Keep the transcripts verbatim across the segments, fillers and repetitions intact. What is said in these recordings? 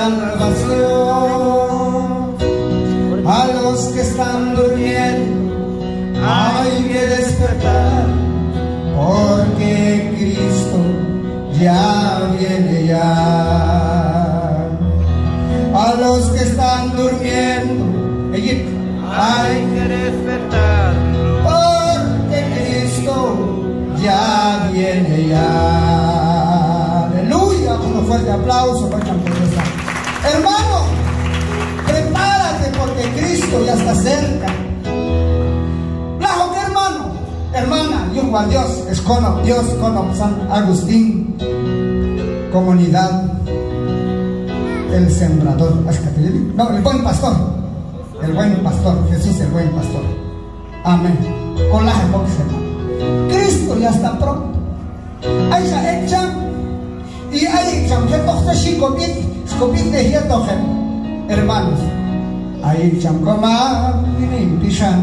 salvación. A los que están durmiendo hay que despertar, porque Cristo ya viene ya. A los que están durmiendo, ella hay que despertarlo, porque Cristo ya viene ya. Aleluya, con un fuerte aplauso, vayan por esa. Hermano, prepárate porque Cristo ya está cerca. Lajoq hermano, hermana, yuj wal Dios, ex konob' Dios, konob' San Agustín, comunidad El Sembrador, axka ti' yili, no, El Buen Pastor. El Buen Pastor, Jesús el Buen Pastor. Amén. Kolaj ok, hermano. Cristo ya está pronto. Ay xa ek' cham. Y ay ek' cham jetoq tzet xhi kob'it, xkob'itnej yetoq heb' hermanos. Ay ek' cham komam yin hin pixan.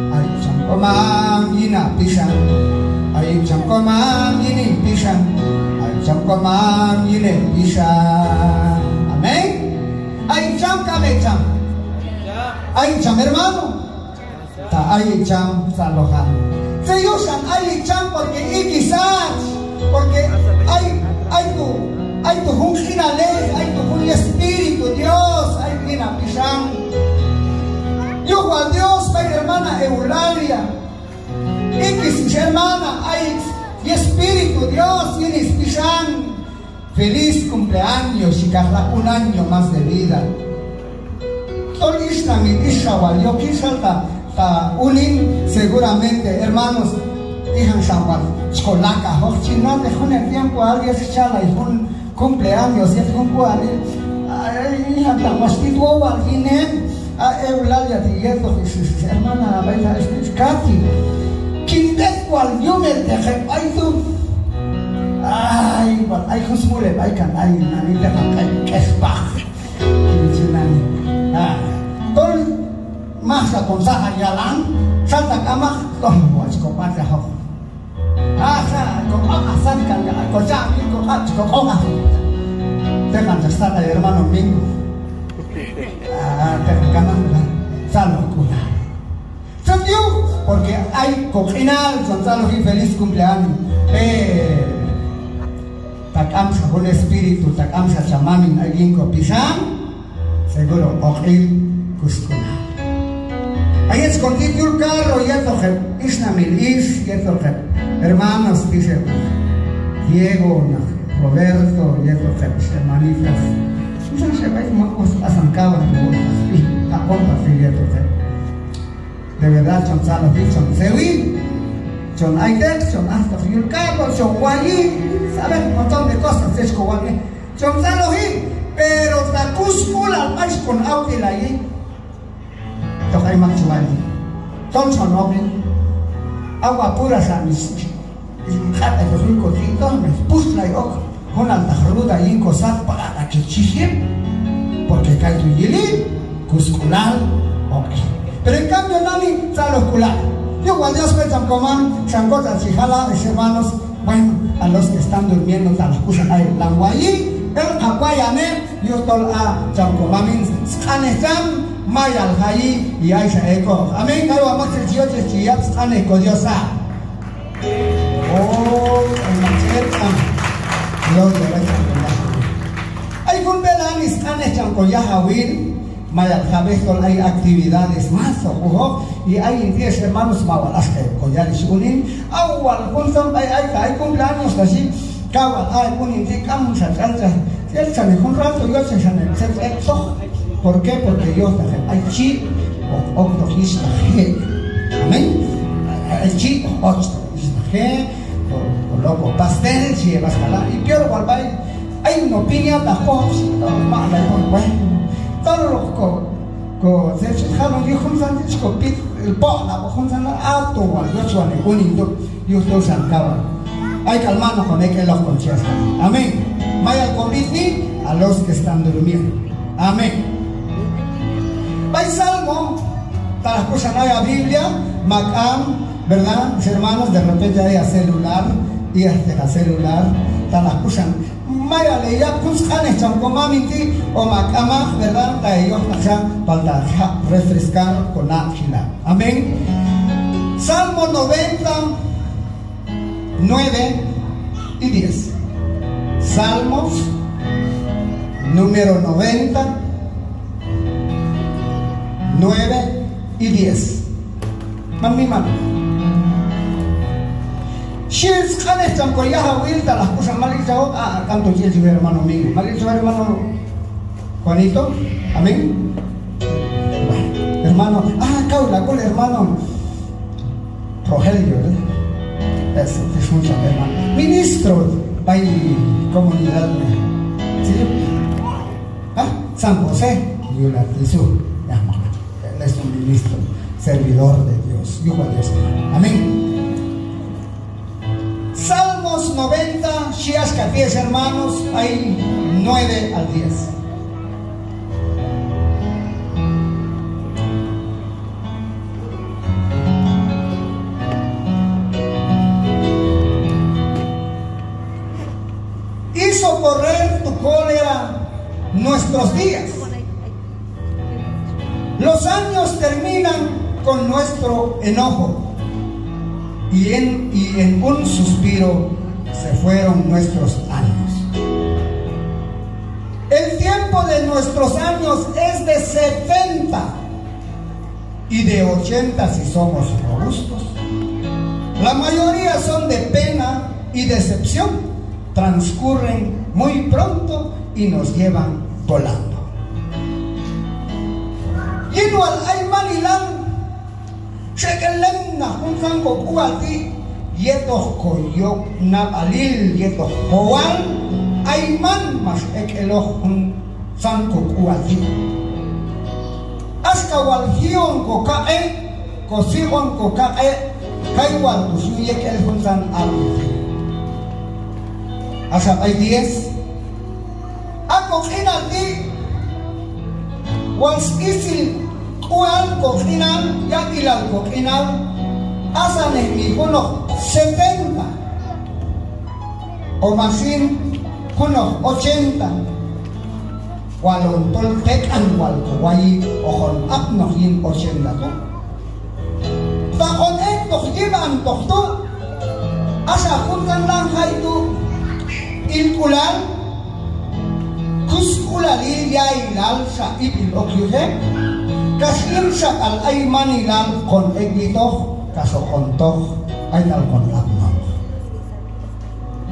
Ay ek' cham komam yin ha pixan. Ay ek' cham komam yin hin pixan. Ay ek' cham komam yin he pixan. Amén. Ay ek' cham, k'am ek' cham. Ay ek' cham, hermano. Ta ay ek' cham, tzalojan. Tzet yuxan ay ek' cham, porque ikis hach, porque ay, ay tu', ay tu' jun q'inalej, ay tu' jun Yespíritu Dios ay yin ha pixan. Yuj wal Dios b'ay hermana Eulalia. Ikis ix hermana, ay Yespíritu Dios yin spixan. Feliz cumpleaños, xhi kajla, un año más de vida. Tol ix nami, ix xa wal yoki xal ta, ta unin, seguramente, hermanos, ijan xa wal chi kolak'ajoq, chi na'teq jun el tiempoal yet chi chalay jun cumpleaños, yet jun k'ualil, ay, ijan ta max tit wowal yin heb', a Eulalia ti' yetoq ix, ix, ix hermana, b'ay ta ix, ix Katy. Kin b'et wal yumelteq heb' b'ay tu'. Ay, wal ay jun smulej b'ay kan, ay nani teqan k'expaj. Kin chi nani. Ah, tol maj xa kon saq'an yalan, xal ta k'amaq, tol wal chi kob'atlejoq. Axa, koq'oq'aj sat kan, kocha' yin koq'ab' chi koq'oq'aj. Teqan chach sat ay hermano Mingo. Ah, teqan kanan, tzalojk'ulal. Tzet yuj, porque ay koq'inal chon tzaloji feliz cumpleaños. Pero ta k'am xa jun espíritu, ta k'am xa cham mamin ay yin kopixan, seguro q'oq'il kusk'ulal. A yet chi kon tit yul carro yetoq heb' ix namil ix, yetoq heb' hermanos ti' ix heb' Diego, naq Roberto, yetoq heb' ix hermanitas. Xan xe b'ay ma' oj q'asan kawal, ma' oj q'asan kawal, yetoq heb'. De verdad chon tzaloji, chon tzewi, chon ayteq, chon ajtoq yul carro, chon wayi, saber un montón de cosas tzet chi kowalnej. Chon tzaloji, pero ta kusk'ulal b'ay chi kon awtelayi, toq ay mak chi wali. Tol chon oq'i. Agua pura xa mi xhi. Ix q'at'ay tok yin koti' toj, mi puxlay ok junal taq ruda yin kosat, paq'aq'a' chi chij yib', porque kaytu' yili kusk'ulal oq'i. Pero en cambio nani tzalojk'ulal. Yuj wal Dios b'ay cham komam, xan kotxa chi jala', ex hermanos. Bueno, a los que están durmiendo, ta laj kuxan ay lan wayi, elq'ab' wayan heb', yujtol a cham komamin sq'anej cham mayal jayi, y ay xa ek'oq. Amén. Kay wal maktxel chi yochej chi yab' sq'anej ko Diosa. Oh, ay maktxel cham. Gloria a Dios. Ay jun b'elani sq'anej cham ko yajawil, mayal jab'ej tol ay actividades más hoq wujoq, y ay hin ti' ex hermanos, ma wal axka heb' ko yalixh unin, a wal juntzan b'ay ay ta ay cumpleaños ta xhi, kawal a heb' unin ti' k'am xa ch'alchaj, elchan heb' jun rato yochej xan heb' tzet ek'toq. ¿Por qué? Porque yojtaq heb' ay chi' hoq oktoq yich naq je'. Amén. Ay chi' hoq ochtoq yich naq je', o, o loco pastel, xhi heb' axka la', y peor wal b'ay ay no piñata, kojoq xhi, tol maq'lay tol, bueno, tol hoq ko, ko, tzet chi jalon yuj juntzan ti' chi ko pit el poq'nab' juntzan, aton wal yochwan heb' unin tu', yujtol xan kawal ay k'al man hoqon ek' eloq kon chi axka. Amén. Mayal ko b'itni a los que están durmiendo. Amén. B'ay Salmo, ta laj kuxan ay ha Biblia, ma k'am, ¿verdad? Mis hermanos, de repente ay ha celular, y hasta ha celular, Talaj kuxan, mayal heyab' jun sq'anej cham komamin ti', o ma k'amaq, ¿verdad? Ta heyojtaq xa, palta jaq' refrescar kona'ojilal. Amén. Salmo noventa, nueve y diez. Salmos número noventa, nueve y diez. Man miman. Xhi sq'anej cham koyajawil, talaj kuxan, mal ilchajoq, a, a, kanto chi ilchaj hermano Mingo. Mal ilchajoq hermano Juanito. Amén. Bueno, hermano, a, kaw la k'ul hermano Rogelio, ¿eh? Eso, es mucho hermano. Ministro, b'ay comunidad, ¿sí? A, San José, yul a Tisú. Ya, él es un ministro, servidor de Dios. Yuj wal Dios. Amén. Salmos noventa, xhi axka ti' ex hermanos, b'ay nueve al diez. Hizo correr tu cólera nuestros días. Los años terminan con nuestro enojo, y en, y en un suspiro se fueron nuestros años. El tiempo de nuestros años es de setenta y de ochenta si somos robustos. La mayoría son de pena y decepción. Transcurren muy pronto y nos llevan volando. Yin wal aymanilal, x'ek'el lemnaj juntzan kok'ual ti' yetoq koyob' nab'alil, yetoq jowal ayman max ek'eloq juntzan kok'ual ti'. Axka wal ji'on kokaq'e', kosiq'on kokaq'e', kay wal tu' xyun yek'el juntzan ab'il ti'. Axa b'ay diez. A koq'inal ti' wal sb'isil k'ual koq'inal, yab'ilal koq'inal, asannej mi junoq setenta, o ma xin junoq ochenta, wal on tol tek'an wal kowayi, hoqon apnoq yin ochenta tu'. Taq'on ek'toq yib'antoq tu', axa juntzan lan jay tu', ilk'ulal, kusk'ulalil, ya'ilal xa ib'il ok yuj heb', kax yin xa k'al aymanilal kon ek' yitoq, kax hoqon toq, b'aytal kon apnoq.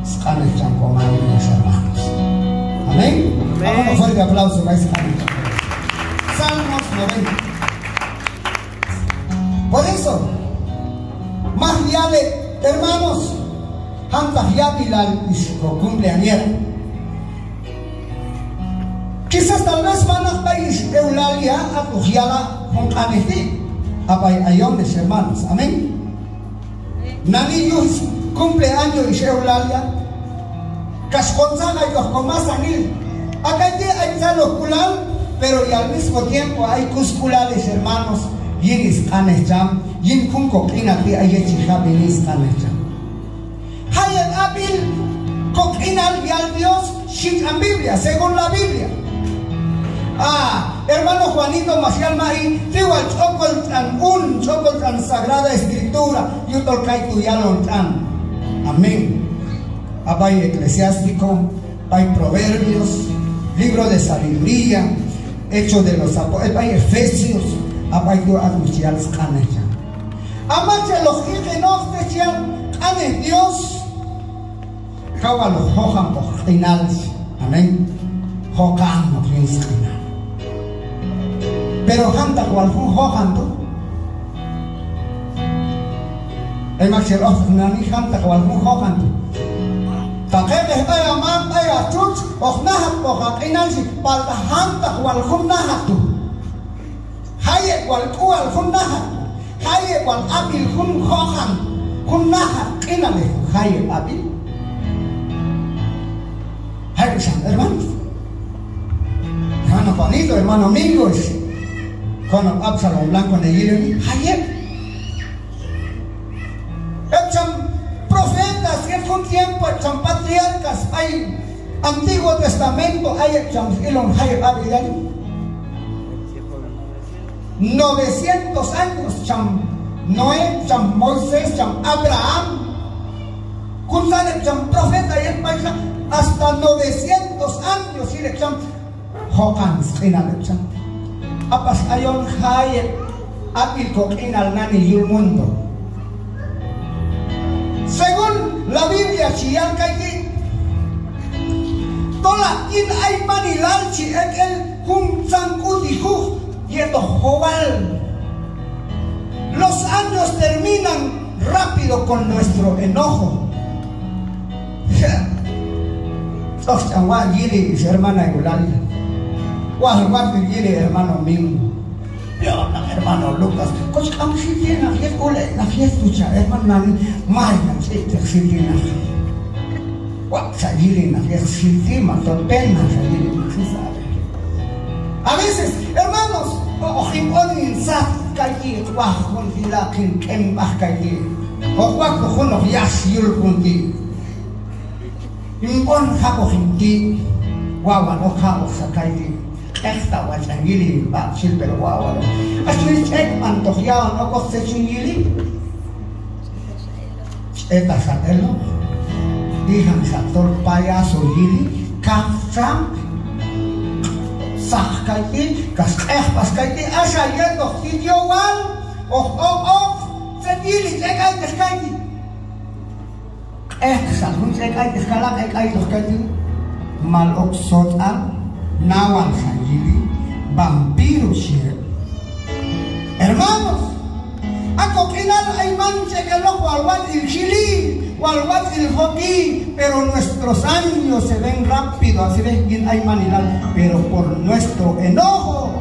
Sq'anej cham komamin, mis hermanos. Amén. Amén. Vamos, fuerte aplauso b'ay sq'anej cham komamin. Salmos noventa. Por eso, maj yal heb', hermanos, jantaq yab'ilal ix ko cumpleañera. Quizás tal vez manaq b'ay ix Eulalia, a tu' hoq yala' jun q'anej ti'. A b'ay ayon, mis hermanos. Amén. Nani yuj cumpleaño ix Eulalia, kax kon tzaqay toq komasanil. A kayti' ay tzalojk'ulal, pero y al mismo tiempo ay kusk'ulal, mis hermanos, yin sq'anej cham, yin jun koq'inal ti' ay yet chi jab'eni sq'anej cham. Jayeb' ab'il koq'inal yal Dios, xhi tx'an Biblia, según la Biblia. A, hermano Juanito max yal ma'i, ti wal tx'okol tx'an un, tx'okol tx'an Sagrada Escritura, yujtol kaytu' yalon tx'an. Amén. A b'ay Eclesiástico, b'ay Proverbios, libro de Sabiduría, Hechos de los Apo-, eh, b'ay Efesios, a b'ay tu' a tu' chi yal sq'anej cham. A maktxel hoq iqinoq tzet chi yal q'anej Dios. Kaw wal hoq jojan poq q'inal. Amén. Jokan noq yin sq'inal. Pero jantaq wal jun jojan tu'. Ay maktxel hoq nani jantaq wal jun jojan tu'. Ta q'eqej b'ay a mam, b'ay a txutx, hoq najat poq a q'inal xin, palta jantaq wal jun najat tu'. Jayeb' wal k'ual jun najat. Jayeb' wal ab'il jun jojan, jun najat q'inalej, jayeb' ab'il. Jayeb' xan hermano. Hermano Juanito, hermano Mingo, konob' Absalón Blanco ne yiloni, jayeb'. Heb' cham profetas, yet jun Tiempo heb' cham patriarcas b'ay Antiguo Testamento, ay heb' cham ilon jayeb' ab'ilal. Novecientos años cham Noé, cham Moisés, cham Abraham. Juntzan heb' cham profeta yet b'ay xa, hasta novecientos años yil heb' cham. Joqan sq'inal heb' cham. A pax ayon jayeb' ab'il koq'inal nani yul mundo. Según la Biblia chi yal kayti', tol a yin aymanilal chi ek' el juntzan k'u ti' juj yetoq jowal. Los años terminan rápido con nuestro enojo. Tz'ok ch'an wal yili ix hermana Eulalia. Wal watx'il yili hermano Mingo. Peor naq hermano Lucas. Koch k'am xil ti' naq yet k'ulej naq yet tu' cha hermano nani. May naq xil ti' xil ti' naq. Watx' xa yili naq yet xil ti' ma tol pena xa yili naq xil ti'. A veces, hermanos, hoq hin b'on hin sat kayti', waj jun ti' la, hin k'em b'aj kayti'. Hoq waq'toq junoq yax yul jun ti'. Hin b'on jab'oq hin ti', wawal hoq jab'oq xa kayti'. Q'eqta' wal ch'an yili hin b'a xil, pero wawal hoq. Ax ch'ek' b'antoq yaon okoq tzet ch'un yili. Ch'eta' xa eloq. Ijan xa tol payaso yili, kaq txam, saq kayti', kax q'eq pax kayti', axa yetoq ti' yowal, hoq oq', oq', tzet yili ch'ek' ayteq kayti'. Q'eq xa jun ch'ek' ayteq kala', ch'ek' aytoq kayti'. Mal ok sotx'al, nawal xa yili, vampiro xhi heb'. Hermanos, a koq'inal ayman ch'ek' eloq wal watx'il jili, wal watx'il joki, pero nuestros años se ven rápido, así ve, yin aymanilal, pero por nuestro enojo.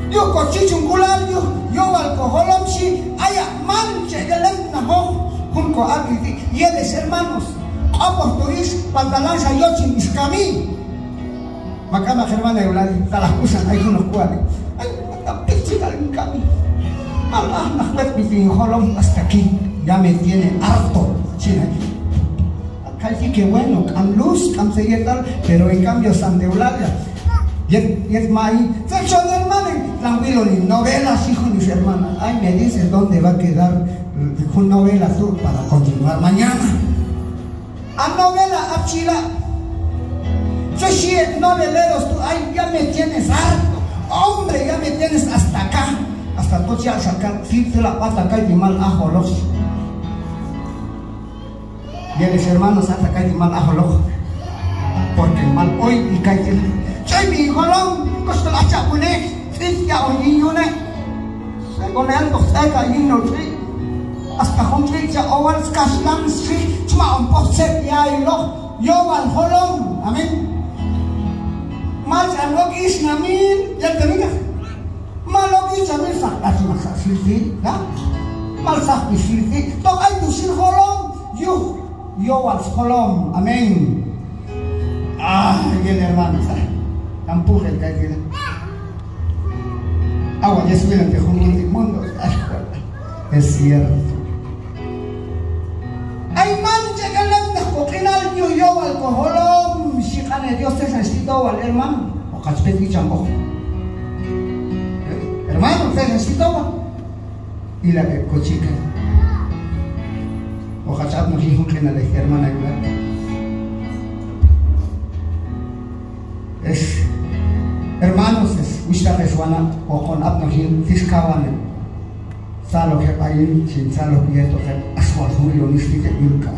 Yuj kochichonk'ulal, yuj yowal kojolom xhi, ay a' man ch'ek' el lemnajoq jun ko ab'il ti', yel ex hermanos, q'opoj tu' ix, palta lan xa yochej ix kami. Ma k'amaq hermana Eulalia, talaj k'uxan ay junoq k'ual. Ay, ta pichik'al hin kami. Mal aj naq wetb'i hin jolom, hasta aquí. Ya me tiene harto, xhi naq. Kayti' qué bueno, k'am luz, k'am tzet yetal, pero en cambio Santa Eulalia, yet, yet may, tzet chon hermana, lan wilon hin novela, xhi jun ix hermana. Ay, me dices dónde va a quedar jun novela tu' para continuar mañana. A novela, a chila'. Tzet xhi heb' noveleros tu', ay, ya me tienes harto, hombre, ya me tienes hasta acá. Hasta to chi yal xa kay, ti' tela b'at a kayti' mal ajoloq. Yel ex hermanos, hasta kayti' mal ajoloq. Porque mal oyb'i kayti' la. Ch'oyb'i hin jolom, koch tol a cha'b'unej, tz'it yaq'on yin yune'. Según eltoq tz'ekay yin no' tx'i'. Hasta jun tx'i' cha owal skaxlan xhi, chi maq'on poj tzet ya'iloq. Yowal jolom. Amén. Mal ch'an ok ix namil, yel te mina. Mal ok ix namil, saqb'ach mak sa' xil ti', ¿no? Mal saqb'i xil ti'. Tok ay tu' xil jolom, yuj yowal sjolom. Amén. Ah, yel hermano, sa'. Tampoco el caer. Awa, ya subieron que jun último mundo. Es cierto. Ay man ch'ek' el lemnaj koq'inal yuj yowal kojolom, xhi q'anej Dios. Tzet xan xhi towal, hermano. Hoq hach pet icham hoq. Hermano, tzet xan xhi towal. Ilab' heb' kochikay. Hoq hach apnoq yin jun q'inal, hermana Eulalia. Ex hermanos, ex wuxhtaq, ex wanab', hoqon apnoq yin tix kawan heb'. Tzaloj heb' ayin, chin tzaloj yetoq heb', ax wal jun wilon ix ti' heb' yul k'al.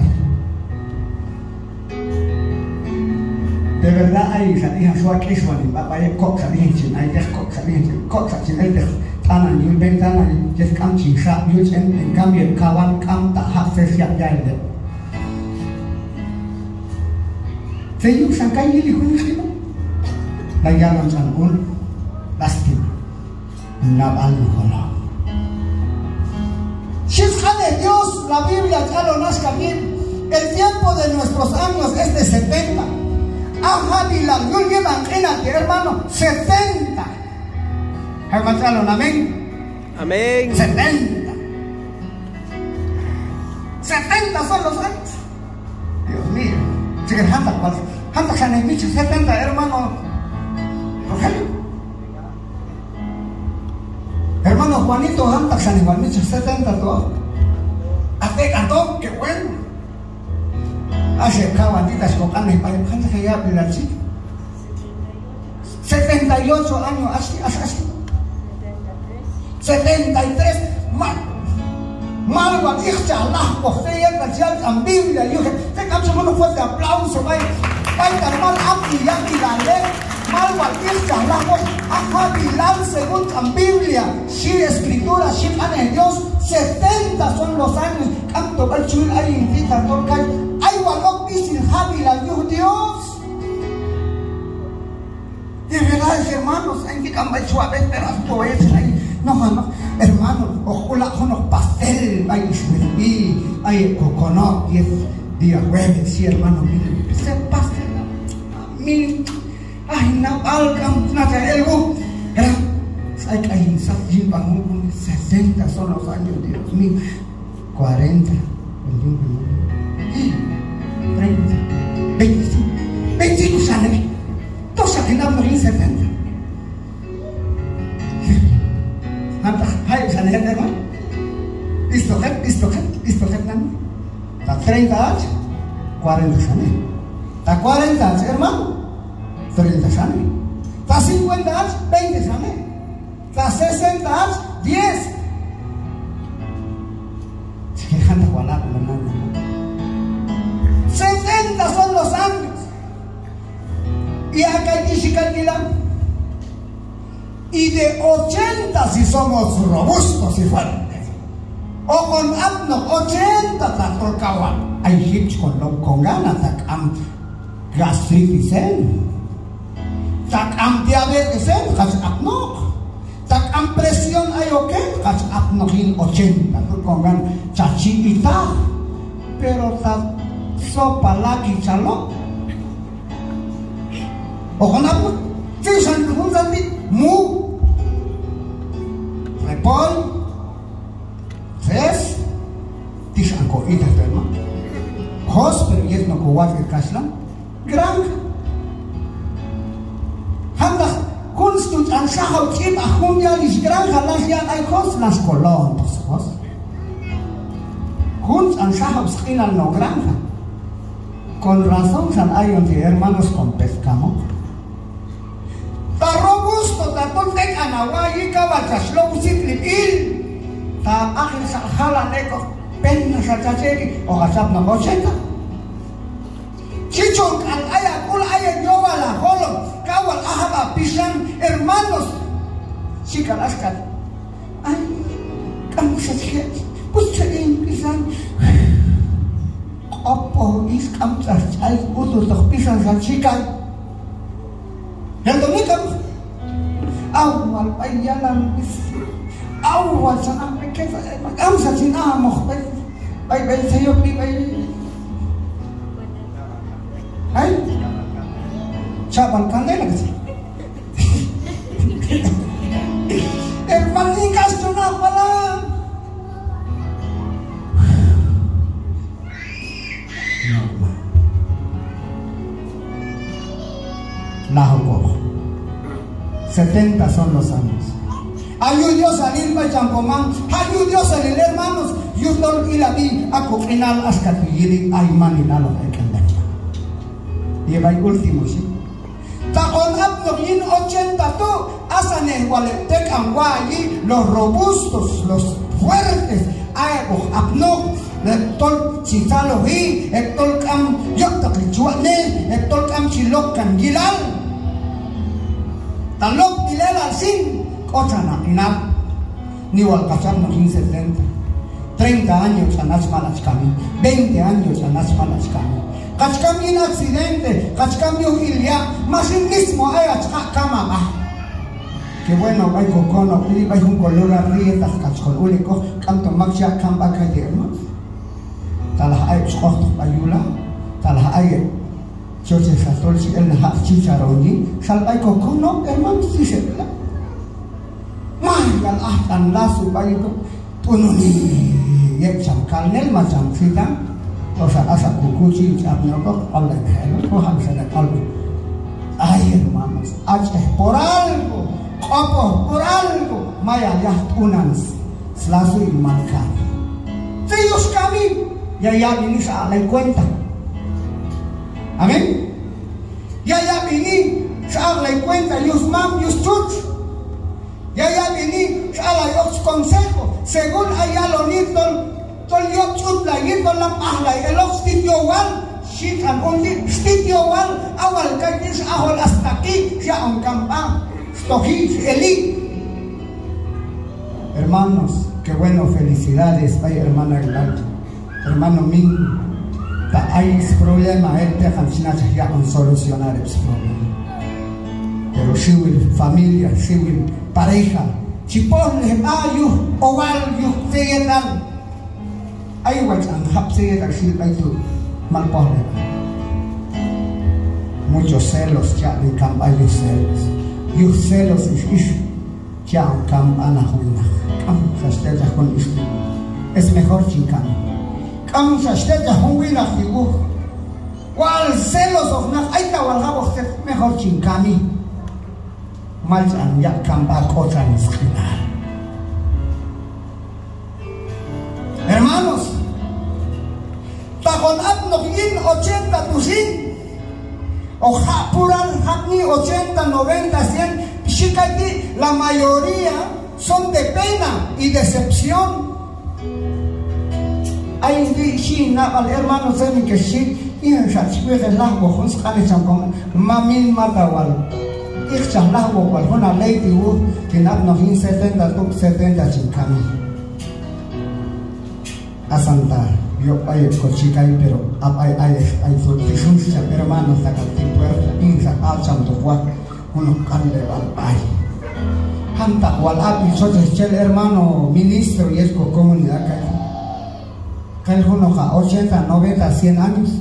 De verdad, ayin xan ijan xwa k'exwan hin b'a b'ay heb', kok'xa ijan chin ayteq, kok'xa ijan chin, kok'xa chin elteq t'anan yul ventana, yet k'am chin xa' yul ch'en, en cambio heb' kawan k'am ta' jab' tzet yab' ya'il heb'. Tzet yuj xan kay yili jun q'inal. La yalon ch'an un, lástima. Nab'al nujolom. Xhi sq'anej Dios, la Biblia chi alon axka ti': el tiempo de nuestros años es de setenta. A jab'ilal yul yib'an q'inal ti', hermano, setenta. Ay man chi alon amén. Amén. Setenta. Setenta son los años. Dios mío. Chikay, jantaq wal, jantaq xanej mitx'chaj setenta, hermano Rogelio. Hermano Juanito, jantaq xanej wal mitx'chaj setenta tu'. Atek'an to, qué bueno. Axa heb' kawantita xkoq'anej b'ay, jantaq heyab'ilal chi. Setenta y ocho años, axa, axa, axa. Setenta y tres. Mal, mal wal iqchaj lajwoq, tzet yetal chi yal tx'an Biblia yuj heb'. Tzet k'am chi junoq fuerte aplauso b'ay, b'aytal mal apni yab'ilal heb'. Mal wal iqchaj lajwoq, a jab'ilal según tx'an Biblia, xhi Escritura, xhi q'anej Dios, setenta son los años. K'amto b'ay chi wil ayin ti' ta tol kay, ay wal ok b'isil jab'ilal yuj Dios. De verdad, hermanos, ayin ti' k'am b'ay chi wab'ej, pero asto b'ay chi ay, no, no, hermano, hoq ula' junoq pastel b'ay ix wetb'i, ay heb' kokonob', diez día jueves, sí, hermano, mire, ese pastel, mire, ay, nab'al k'am nachaj el wuj, hermano, ay k'ay hin sat yin b'an wuj, setenta son los años, Dios mío. Cuarenta, veintiuno, treinta, veinticinco, veinticinco xanej. Toxa hin apnoq yin setenta. Jantaq, jay xanej, hermano. B'istoq heb', b'istoq heb', b'istoq heb' nani. Ta treinta hach, cuarenta xanej. Ta cuarenta hach, hermano, treinta xanej. Ta cincuenta hach, veinte xanej. Ta sesenta hach, diez. Setenta son los años. Y acá hay que checar, mira. Y de ochenta si somos robustos y fuertes. Hoqon apnoq ochenta ta tol kaw wal ay jip chi kon lok, kon gana ta k'am gastritis en, ta k'am diabetes en, hoqach apnoq. Ta k'am presión ayok en, hoqach apnoq yin ochenta, tu' kon gana cha chi itaj. Pero ta sopa laki cha lok, hoqon apnoq. Tzet xan juntzan ti', mu, repollo, tres, ti xan ko itaj, hermano. Jos, pero yet no ko watx'il kaxhlan. Granja. Jantaq jun stx'an xajaw ch'ib' aj jun yalix granja, lax yaq'ay jos, lax ko lo'ontoq sjos. Jun stx'an xajaw sq'inal no' granja. Con razón xan ayon ti' hermanos con pescado. Ta robusto, ta tol tek'an ha wayi, kaw wal chach low sik'lib'il. Ta b'aqil xal jalan ek'oq, pena xa chach ek'i, hoqach apnoq ochenta. Chi chon k'al ay ha k'ul, ay ha yowal ha jolom, kaw wal ha jab' ha pixan, hermanos. Chi k'al axka ti'. Ay, k'am xa chi je', pues che hin pixan. Q'opoj ix, k'am ch'aj ch'ay, ututoq pixan xa chi kay. Yal toni k'am. Aw wal b'ay yalan b'is. Aw wal xa naq b'ay kesa, k'am xa chin amoq b'ay, b'ay, b'ay tzeyob'i b'ay. Ay. Chab'an candela, que sí. Hermano, yin kaxhlan palan. Lajokoq. Setenta son los años. Ha yuj Diosalil b'ay cham komam, ha yuj Diosalil, hermanos, yujtol ilab'i ha koq'inal axka tu' yili aymanil aloq ek'an b'ay cham. Yib'ay último xin. Ta hoqon apnoq yin ochenta tu', asannej wal heb' tek'an wayi, los robustos, los fuertes, a heb' hoq apnoq, heb' tol chi tzaloji, heb' tol k'am yob'taqil chi watx'nej, heb' tol k'am chi lokkan yilal. Ta lokb'il elal xin, k'otxan ha q'inal. Ni wal hoqach apnoq yin setenta. Treinta años ch'an hach mal hach kami. Veinte años ch'an hach mal hach kami. Hoqach kam yin accidente, hoqach kam yuj ilya', ma xin mismo ay hach q'aq' kam ha b'a. Qué bueno, b'ay kokonob' ti', b'ay jun ko lugar ti', yet hoqach kon ulekoq, k'amto mak chi yaq' kam b'a kay ti', hermano. Talaj ay heb' chi q'ojtoq b'ay yul ha', talaj ay heb' Chochej xa tol chi el naq ha' chicharón yin, xal b'ay kokonob', hermano, ti' xeb'ila'. Mayal aj t'an lazo b'ay kokonob'. Tunoni yet cham kalnel ma cham txitan, o sea, axa kukuchi ch'apni okoq, q'ollay naj eloq, ko jam xaneq q'olb'il. Ay, hermanos, ach'ej por algo, q'opoj por algo, mayal yaj t'unan slasuil mal kami. Tzet yuj kami, ya yab'eni x'aq'lay cuenta. Amén. Ya yab'eni x'aq'lay cuenta yuj smam, yuj stxutx. Ya yab'eni x'aq'lay ok consejo, según ay yaloni tol, tol yob' ch'utlay yin, tol lam ajlay eloq, xtit yowal, xhi tx'an un ti', xtit yowal, a wal kayti' x'ajol hasta aquí, xyaq'on kan b'a, xtoji, x'eli. Hermanos, qué bueno, felicidades b'ay hermana Eulalia. Hermano Min, ta ay sproblema, el teqan chi nachaj yaq'on solucionar heb' sproblema. Pero xiwil familia, xiwil pareja, chi pojlej b'a yuj owal, yuj tzet yetal. Ay wal ch'an jab' tzet yetal xhi b'ay tu', mal pojlej b'a. Muchos celos, cha'ni kan b'a yuj celos. Yuj celos ix ix. Cha'on kan b'a naq winaq. K'amxa xtechaj jun ix ti'. Es mejor chin kami. K'amxa xtechaj jun winaq ti' wuj. Wal celoso naq, ay ta wal jab'oq tzet, mejor chin kami. Mal ch'an yaq' kan b'a k'otxan sq'inal. Hermanos, ta hon apnoq yin ochenta tu' xin, hoq jaq' pural, jaq'ni ochenta, noventa, cien, xhi kayti', la mayoría son de pena y decepción. Ayin ti' xhi hin nab'al hermano tzet mi kex xhi, hinxa chi wiqej lajwoq jun sq'anej cham komam, mamin, mata wal iqchaj lajwoq wal jun ha ley ti' wuj, chin apnoq yin setenta tu', setenta chin kami. Asan ta yob' b'ay heb' kochikay, pero a b'ay ayex b'ay tu' ti' xun xhi cham hermano, ta k'al ti' puerta, hinxa a cham tu' wal junoq q'anleb'al b'ay. Jantaq wal ab'il chochej chel hermano ministro yet ko comunidad kay. Kay junoq a ochenta, noventa, cien años.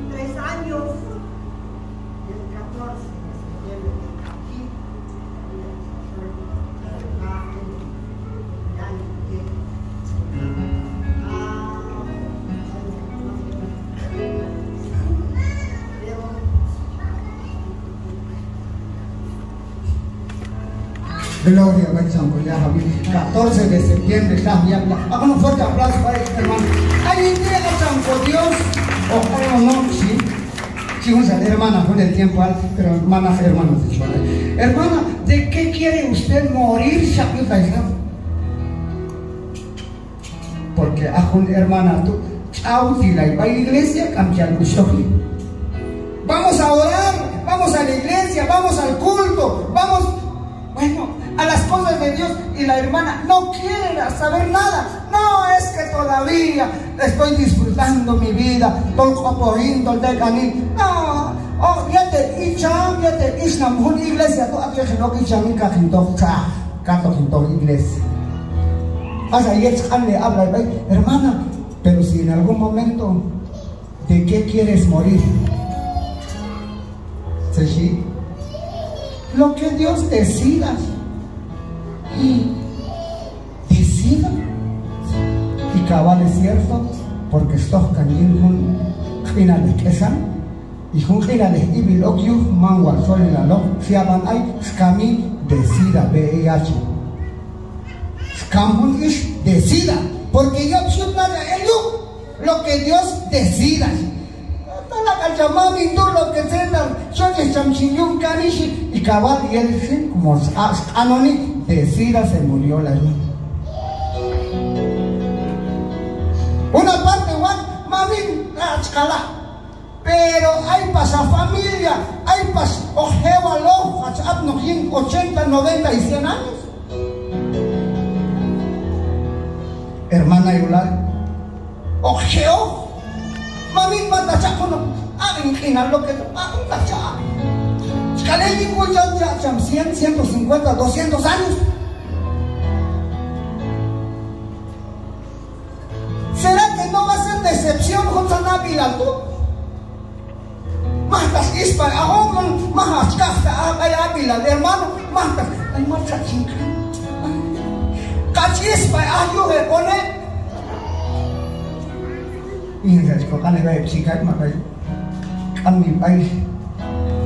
Tres años. Gloria b'ay cham ko yajawil. Catorce de septiembre, xaj yab'. Hakan un fuerte aplauso b'ay hermano. Ayin ti' a cham ko Dios hoq ayon ok xhi. Chi jun xal hermana jun el tiempoal, pero manaq hermana ti' xol. Hermana, ¿de qué quiere usted morir? Xhi b'ay heb'. Porque a jun hermana tu' ch'awtilay b'ay iglesia, k'am chi yal k'uxtoji. Vamos a orar, vamos a la iglesia, vamos al culto, vamos, bueno, a las cosas de Dios, y la hermana no quiere saber nada. No, es que todavía estoy disfrutando mi vida, tol q'opoj hin, tol tek'an hin. No, o, yet heb' icham, yet heb' ixnam jun iglesia tu', a yet hin ok icham hin, kaq hin toq txaj, kaq hin toq iglesia. Axa yet chi q'anlej ab'lay b'ay, hermana, pero si en algún momento, ¿de qué quieres morir? Tzet xhi, lo que Dios decida. Y decida. Y cabal es cierto, porque xtoj kan yin jun q'inalej k'exan, y jun q'inalej ib'il ok yuj, man wal txolilaloq, xyab'an ay, xkami, decida, B E H. Xkam jun ix, decida, porque yob' xyut nachaj el yuj, lo que Dios decida. Talak'al cham mamin tu', lo que tzet cham, chochej cham chin yun kami xhi, y cabal yel xin, como xq'anoni, decida, se murió la hermana. Una parte wal, mamin, la chi qala'. Pero ay pax a familia, ay pax hoq jewaloq, hach apnoq yin ochenta, noventa y cien años. Hermana Eulalia, hoq je'oq. Mamin, mata chaq' junoq, a Q'inal lo que te paga, ta cha. Xk'al yin k'ul cham, cha, cham cien, ciento cincuenta, doscientos años. ¿Será que no va a ser decepción juntzan ab'ilal tu'? Majtaq sb'i spay a jun, majtaq skajta' a b'ay ab'ilal, hermano, majtaq. Ay, macha chin kan. Kach sb'i spay a yuj heb' one'. Yin xa chi koq'anej b'ay heb' chikay, ma b'ay. K'am mi b'ay,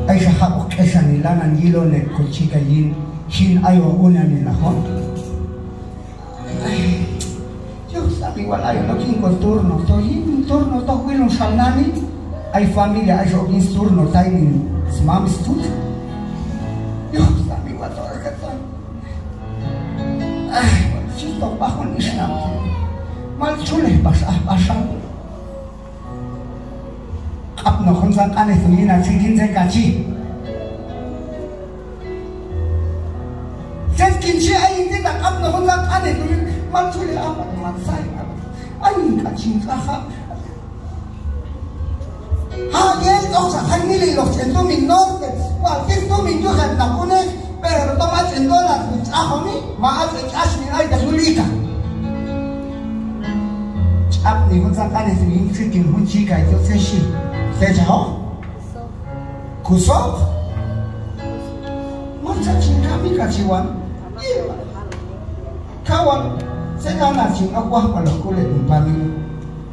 ay xa jab'oq k'exanil lanan yilon heb' kochikay yin, xin ayon unanil ajon. Ay, yuj sami wal ayon ok yin ko turno, to yin turno to wilon xal nani, ay familia ay xok yin sturno tayin smam stut. Yuj sami wal to, ay, chi toj b'a jun ix nani. Mal txulej pax aj b'a xan. Q'apnoq juntzan q'anej tu' yin a txi yin tzet kachi. Tzet kin chi ayin ti' ta q'apnoq juntzan q'anej tu' yin, mal txulej aj b'a, mal say, ayin k'al chin q'ajab'. Ha' yel tx'oq xa jay nililoq ch'en tumin norte, wal tix tumin yuj heb' naq unej. Pero tom ach'en dólar tz'ajoni, ma ach'en ch'ach nin ay ta yul ika. Ch'apni juntzan q'anej tu' yin txikin jun chikay tu' tzet xhi. Tzet xhi, hoq? Kusoq. Macha chin kami kachiwan. Kawan, tzet a na chin ok wajb'aloq k'ul heb' hin pami.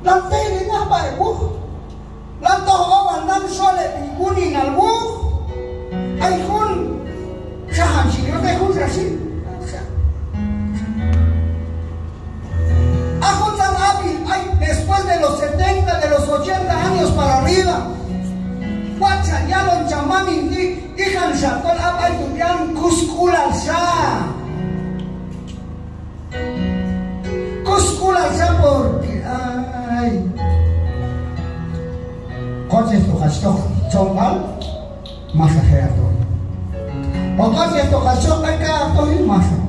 Lan teyri naj b'a heb' wuj. Lan toj owal nan xol heb' hin uninal wuj. Ay jun xajan chi yute jun xa xin. A juntzan ab'il ay después de los setenta, de los ochenta años para arriba. Watx' xa yalon cham mamin ti', ijan xa tol a b'ay tu' yan kusk'ulal xa. Kusk'ulal xa porque, ay. Kotzej tu' hach toj txonb'al, max aj je' a toj. O kotzej tu' hach toj b'ay kay a toj, max aj.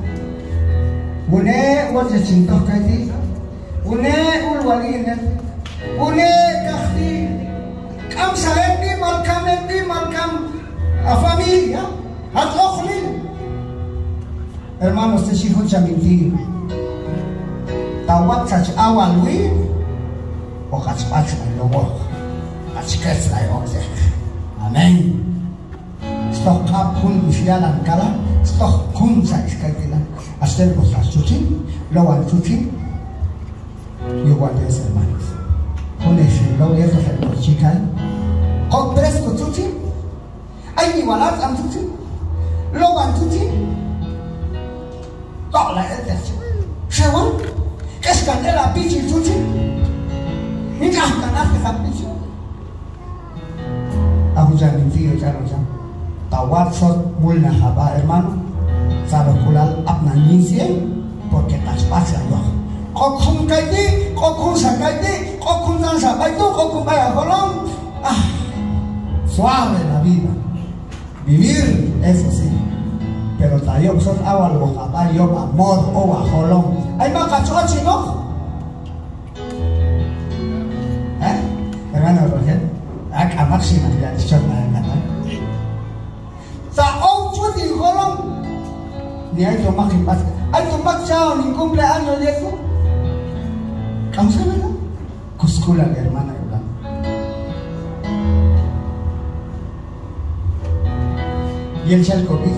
Wune' wotzej chin toj kayti'. Wune' ul wal inej. Wune' kaqti'. K'am xa heb' b'imal kam, heb' b'imal kam a familia, a tx'oqlil. Hermanos, tzet xhi jun cham hin ti'. Ta watx' hach awalwi, hoq hach b'atx'lay lowoq, hach ketzlay okteq. Amén. Tzet hoq q'ap jun ix yalan kala, tzet hoq kuntzay ix kayti' la. Hach telpoq hach txutxin, lowan txutxin. Yuj wal Dios, hermanos. Jun ix low yetoq heb' kochikay. Hoq presko txutxin. Ay mi wal atz'am txutxin, lowan txutxin. Toq'lay elteq txutxin. Xewan, k'exkan el a pichil txutxin. Yin k'ajkan ajteq a pichil. A jun cham hin ti' yoch'an cham. Ta watx' xot mulnaj a b'a hermano, tzalojk'ulal apnan yin cien, porque hach b'atx'lay yok. K'ok jun kayti', k'ok jun xa kayti', k'ok juntzan xa b'ay tu', k'ok jun b'ay a jolom. Ah, suave la vida. Vivir, eso sí. Pero ta yob' xot awalwoq a b'a yob' a modo o a jolom. Ay mak hach ochinoq. ¿Eh? Hermano Roger, a k'amaq xhi mak ya chot na ya kata. Ta ow chut hin jolom. Ni ay to mak hin b'at. Ay to mak chahon hin cumpleaños yesu. K'am xa, ¿verdad? Kusk'ulal hermana Yolanda. Yel chal kob'i,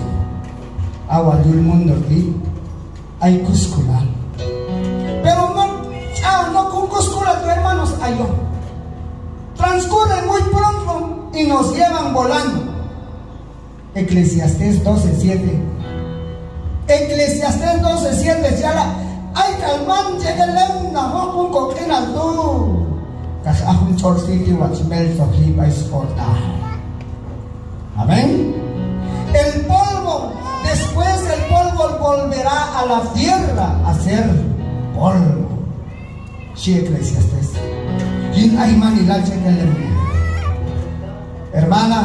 a wal yul mundo ti' ay kusk'ulal. Pero no ch'an no' jun kusk'ulal tu' hermanos, ayon. Transcurre muy pronto y nos llevan volando. Eclesiastés doce siete. Eclesiastés doce siete chi yala', ay k'al man chi ek' el lemnajoq jun koq'inal tu'. Kax a jun tx'otx' ti' watx' meltzoj yi b'ay sq'otaj. Amén. El polvo, después el polvo volverá a la tierra a ser polvo. Xhi Eclesiastés. Yin aymanilal chi ek' el lemnej. Hermana,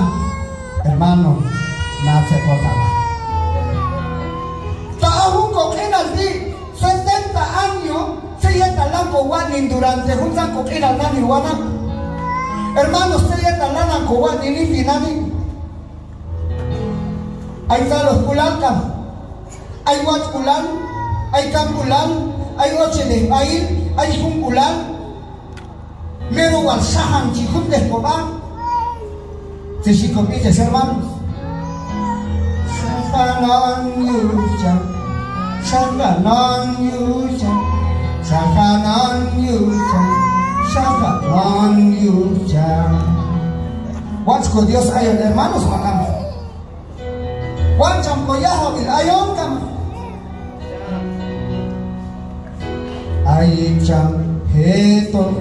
hermano, na tzet hoq tab'a. Ta a jun koq'inal ti' setenta año, tzet yetal lan kowatx'nen durante juntzan koq'inal nani wanab'. Hermanos, tzet yetal lanan kowatx'nen tinani'. Ay tzalojk'ulal k'al, ay watx'k'ulal, ay kamk'ulal, ay ochelejb'ahil, ay junk'ulal. Mero wal xajan chi jutej kob'a. Tzet xhi kob'i, ex hermanos. Xajan on yuj cham, xajan on yuj cham, xajan on yuj cham, xajan on yuj cham. Watx' ko Dios ayon, hermanos, ma k'amaq. Watx' cham ko yajawil ayon, k'amaq. Ay cham jetoq,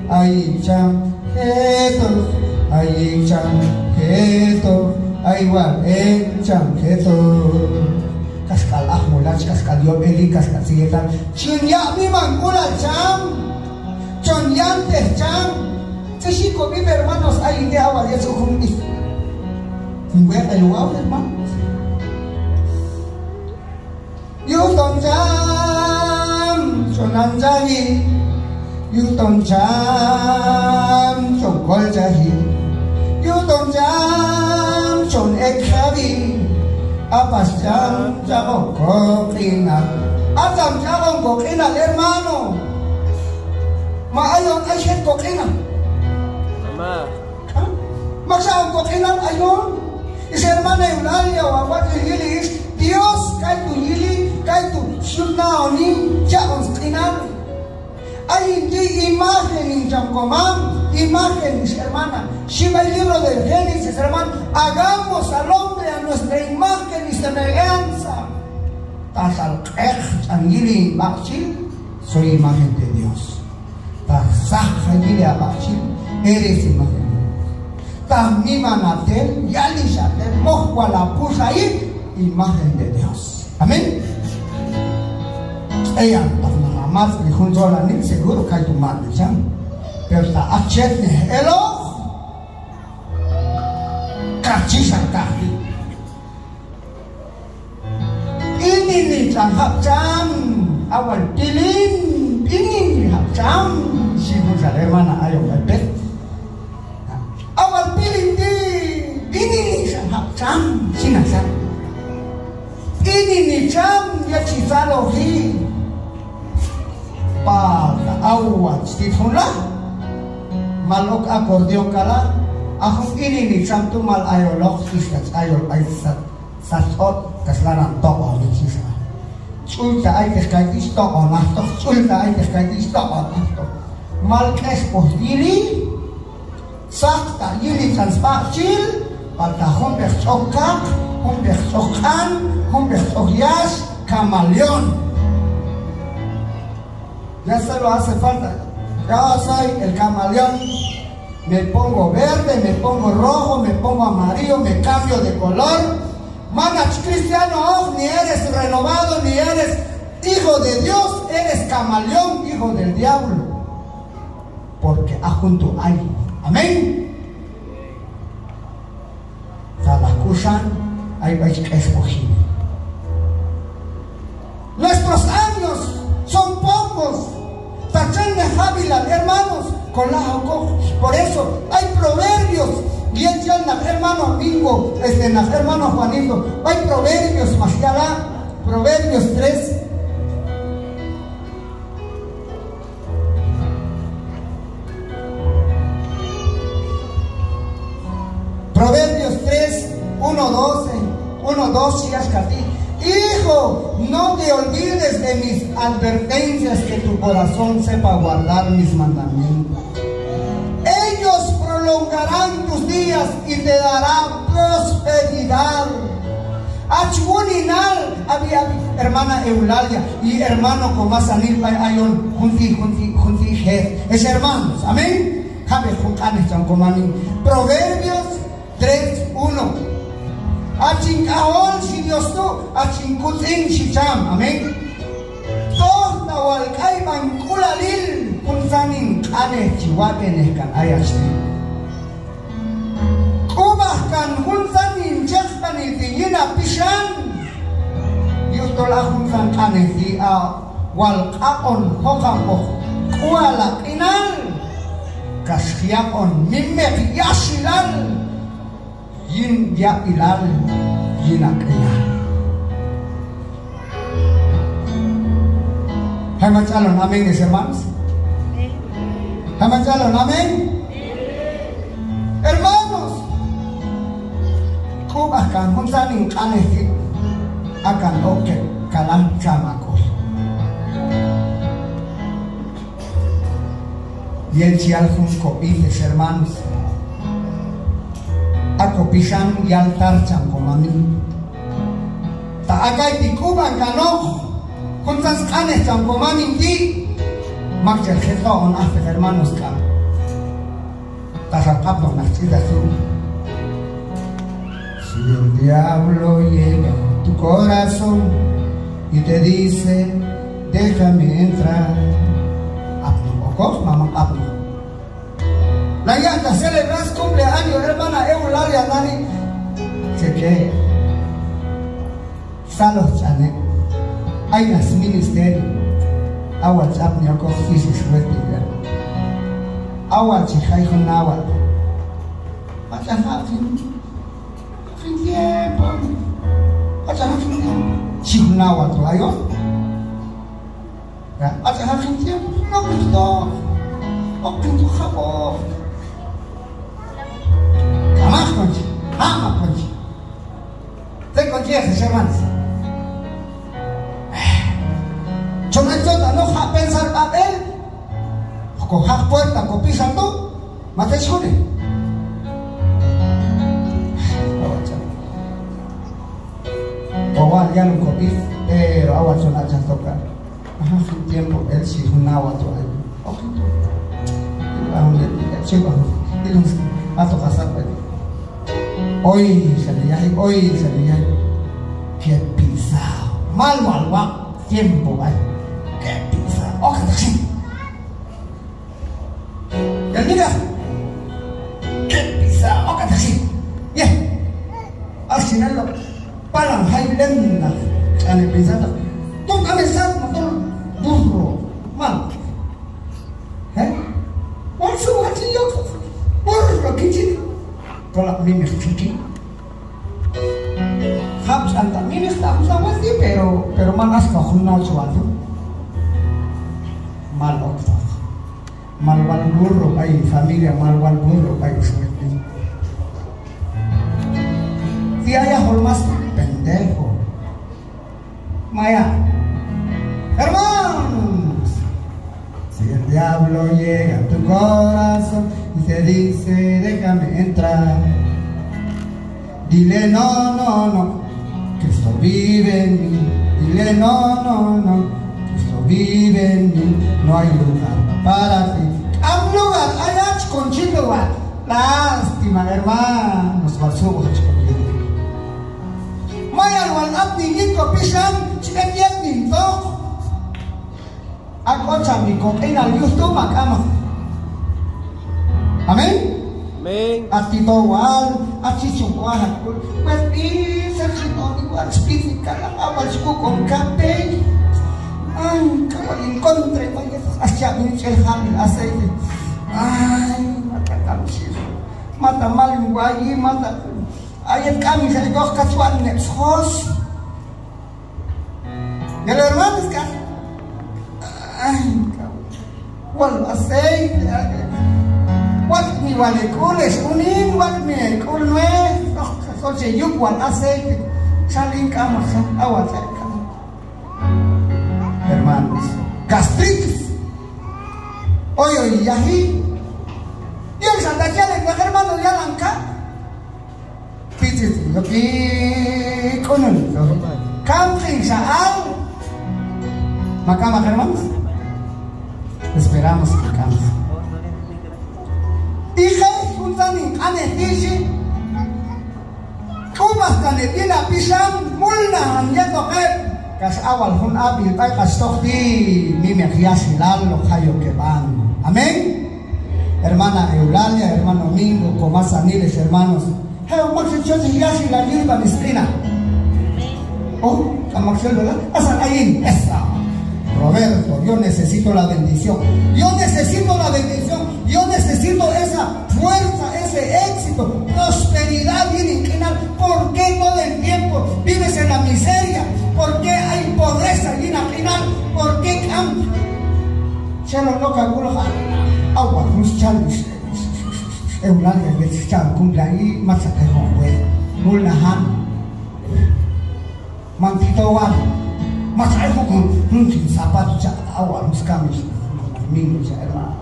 ay cham jetoq, ay cham jetoq, ay wal en cham jetoq. Kaxk'al ajmulal, kaxk'al yob'eli, kaxk'al tzet yetal. Chun yaq' mimank'ulal cham, chon yantej cham. Tzet xhi kob'i, hermanos, ayin ti' a wal yet jun b'is. Jun weq'el waw, hermanos. Yujton cham chon anchaji, yujton cham chon kolchaji, yujton cham chon ek'jawi, a pax cham chaq'on koq'inal. A cham chaq'on koq'inal, hermano. Ma ayon ay jet koq'inal. Amén. Mak xaq'on koq'inal ayon. Ex hermana Eulalia, watx' yili ix, Dios kaytu' yili, kaytu' xyut naoni, chaq'on sq'inal. Ayin ti' imagen hin cham komam, imagen, ex hermana. Xhi b'ay libro del Génesis, hermano, hagamos al hombre a nuestra imagen y semejanza. Ta xal q'eq ch'an yili hin b'aq'chil, soy imagen de Dios. Ta saq yili ha b'aq'chil, eres imagen de Dios. Ta miman ha tel, yalixh ha tel, moj wal ha puxayi, imagen de Dios. Amén. Tz'eyan toq naq ha matz'li jun txolanil, seguro kaytu' matz'li cham. Pero ta ha chetnej eloq, kax chi xan kaqti'. B'inini tx'an jab' cham, a wal pilin, b'inini jab' cham, xhi junxa hermana ayon b'ay Pet. A wal pilin ti', b'inini tx'an jab' cham, xhi naq cham. B'inini cham, yet chi tzaloji. Palta a wal chi tit junlaq, mal ok acordeón k'ala', a jun b'inini cham tu' mal ayoloq, ix kach ayol b'ay sat. Sat tx'otx' kax lanan toq'oni, xhi xa. Ch'ul ta ayteq kayti' chi toq'on ajtoq, ch'ul ta ayteq kayti' chi toq'on ajtoq. Mal k'expoj yili, saq ta yili tx'an sb'aq'chil, palta jun b'eq ch'ok kaq, jun b'eq ch'ok q'an, jun b'eq ch'ok yax, camaleón. Ya solo hace falta. Yo soy el camaleón. Me pongo verde, me pongo rojo, me pongo amarillo, me cambio de color. Man hach cristiano hoq, ni eres renovado, ni eres hijo de Dios, eres camaleón, hijo del diablo. Porque a jun tu' ay. Amén. Talaj k'uxan, ay b'ay chi k'expoji. Nuestros años son pocos. Ta txennej jab'ilal, hermanos, kolaj okoq. Por eso, ay Proverbios, yet chi yal naq hermano Mingo, este, naq hermano Juanito, ay Proverbios max yala', Proverbios tres. Proverbios tres, uno, doce, uno, dos, xhi axka ti': Hijo, no te olvides de mis advertencias, que tu corazón sepa guardar mis mandamientos. Ellos prolongarán tus días y te dará prosperidad. Hach wuninal, ab'i, ab'i, hermana Eulalia y hermano komasanil b'ay ayon, jun ti', jun ti', jun ti' je', ex hermanos, amén. Jab'eq jun q'anej cham komamin. Proverbios tres uno. Hach hin k'ajol, xhi Dios tu', hach hin kutz'in, xhi cham, amén. Toj ta wal k'ayb'ank'ulalil juntzan hin q'anej chi wab'enej kan ayach ti'. K'ub'aj kan juntzan hin chekb'anil ti' yin ha pixan. Yujtol a juntzan q'anej ti' a wal q'aq'on joqanpoq k'ual ha q'inal. Kax yaq'on mimeq yaxilal yin yab'ilal yin ha q'inal. ¿Jay mach alon amén, ex hermanos? ¿Jay mach alon amén? Hermanos, k'ub'aj kan juntzan hin q'anej ti', a kan oq'keb' kalan txamak'ul. Yel chi yal jun kob'il, ex hermanos. A kopixan yal tar cham komamin. Ta a kayti' k'ub'an kanoq juntzan sq'anej cham komamin ti', maktxel jetq'oq'on ajteq, hermanos, k'am. Taxan q'apnoq naq ch'itaq tu'. Si el diablo llega a tu corazón y te dice: "Déjame entrar". Q'apnoq okoq, mamá, q'apnoq. La yaq'ta celebrar scumpleaños hermana Eulalia nani. Cheque. Tzaloj ch'an heb'. Ay naq sministerio. A wal ch'apni okoq, xhi xwet ti' ya. A wal chi jay jun nawal. Mach'a jaq' hin, jaq' hin tiempo. Mach'a jaq' hin tiempo, xhi jun nawal tu' ayon. Ya, mach'a jaq' hin tiempo. No, pues, no. Oq hin tu' jab'oq. K'amaq kon chi, k'amaq kon chi. Tzet kon chi, ex hermanos. Chon ay chot anoq jaq' pensar b'ab'el. Ko jaq' puerta kopixan tu'. Ma tzet chi june. Ko wal yalon kob'il, pero a wal chon achaj tok'al. Ajá, jun tiempo el xhi jun nawal tu' ay. Ok, tu'. Oy, xane yaji, oy, xane yaji. Qué pisado. Mal wal waq' tiempo ay. Qué pisado. Ok, xhi. Yal mira. Qué pisado. Ok, xhi. Ye. Al final lo Palan jay b'ilem naq ch'an heb' pensar ta. Tol k'am hesat, ma tol burro. Ma. ¿Eh? Wal su wal chi yok. Burro kin chi. Tol a mimeq chi. Jab' ch'an ta mimeq ta jun sa wal ti', pero, pero man axka jun nawal chi wal tu'. Mal ok ta. Mal wal burro b'ay hin familia, mal wal burro b'ay hin xwetb'i. Y ay ajol más pendejo. Maya. Hermanos, si el diablo llega a tu corazón y te dice: "Déjame entrar". Dile: "No, no, no, Cristo vive en mí". Dile: "No, no, no, Cristo vive en mí. No hay lugar para ti". K'am lugar ayach kon chi lugar. Lástima, hermanos, wal sub'oj ch'ok yul. Mayal wal apni yin kopixan chi b'et yetnintoq. A k'otxam mi koq'inal yuj tu' ma k'amaq. Amén. Amén. A ti' to wal, a chi chon k'uaj a k'ul. Pues, b'is, a chi toni wal, b'is, kala, a wal chi k'u kon kapey. Ay, kawal in contra, ay, a chi ab'in ch'el jab'il aceite. Ay, mata k'am chi. Mata mal in wayi, mata. A yet k'am in xa ik'oq kach watx'nen heb' sjos. Yel hermanos, ka. Ay, wal aceite, ay. Watx' mi wal hek'ul, ex unin, watx' mi hek'ul nuez, toj, toj, che yuk' wal aceite. Xal in k'amaq, xal, a wal tz'e' k'amaq. Hermanos, gastritis. Oy, oy, yaji. Yel xa ta chi yal heb' naq hermano yalan ka. Pitzit yoki k'unun. Kam q'inxa al. Ma k'amaq, hermanos? Esperamos que k'am. Iqej juntzan hin q'anej ti' xhi. K'ub'aj kan heb' yin ha pixan, mulnajan yetoq heb'. Kax a wal jun ab'il b'ay k'ax toj ti' mimeq yaxilal hoq jay ok heb' an. Amén. Hermana Eulalia, hermano Mingo, komasanil ex hermanos. Jew maktxel chi yochej yaxilal yul sb'a sq'inal. Oh, k'am maktxel, ¿verdad? Asan ayin. Esa. Roberto, yo necesito la bendición. Yo necesito la bendición. Yo necesito esa fuerza, ese éxito, prosperidad yin hin q'inal? ¿Por qué todo el tiempo vives en la miseria? ¿Por qué hay pobreza yin ha q'inal? ¿Por qué k'am? Chelon ok ha k'ul, ha, ha wal jun schal, Eulalia, yet scha'on cumpleaños, matxa tejon juez, mulnajan. Man ti' towal. Matxa ay jun, jun, jun zapato cha, ha wal jun skamix, mingo cha, hermano.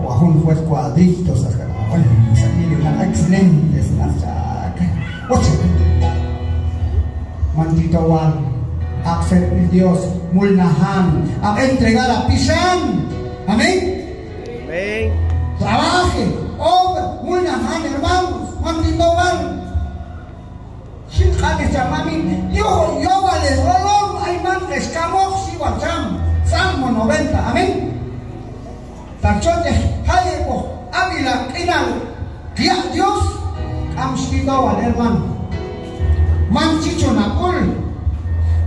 O ha jun juez cuadritos, hasta, bueno, sa' yili na excelentes, na cha, oche. Man ti' towal. Aq' servir Dios, mulnajan, aq' entregar ha pixan. Amén. Amén. Trabaje, obra, mulnajan, hermanos, man ti' towal. Xin q'anej cham mamin, yuj yowalil jolom ayman hex kamoq, xhi wal cham. Salmo noventa, amén. Ta chochej jayeb'oq ab'il ha q'inal qya' Dios, k'am xti' towal, hermano. Man chichon ha k'ul,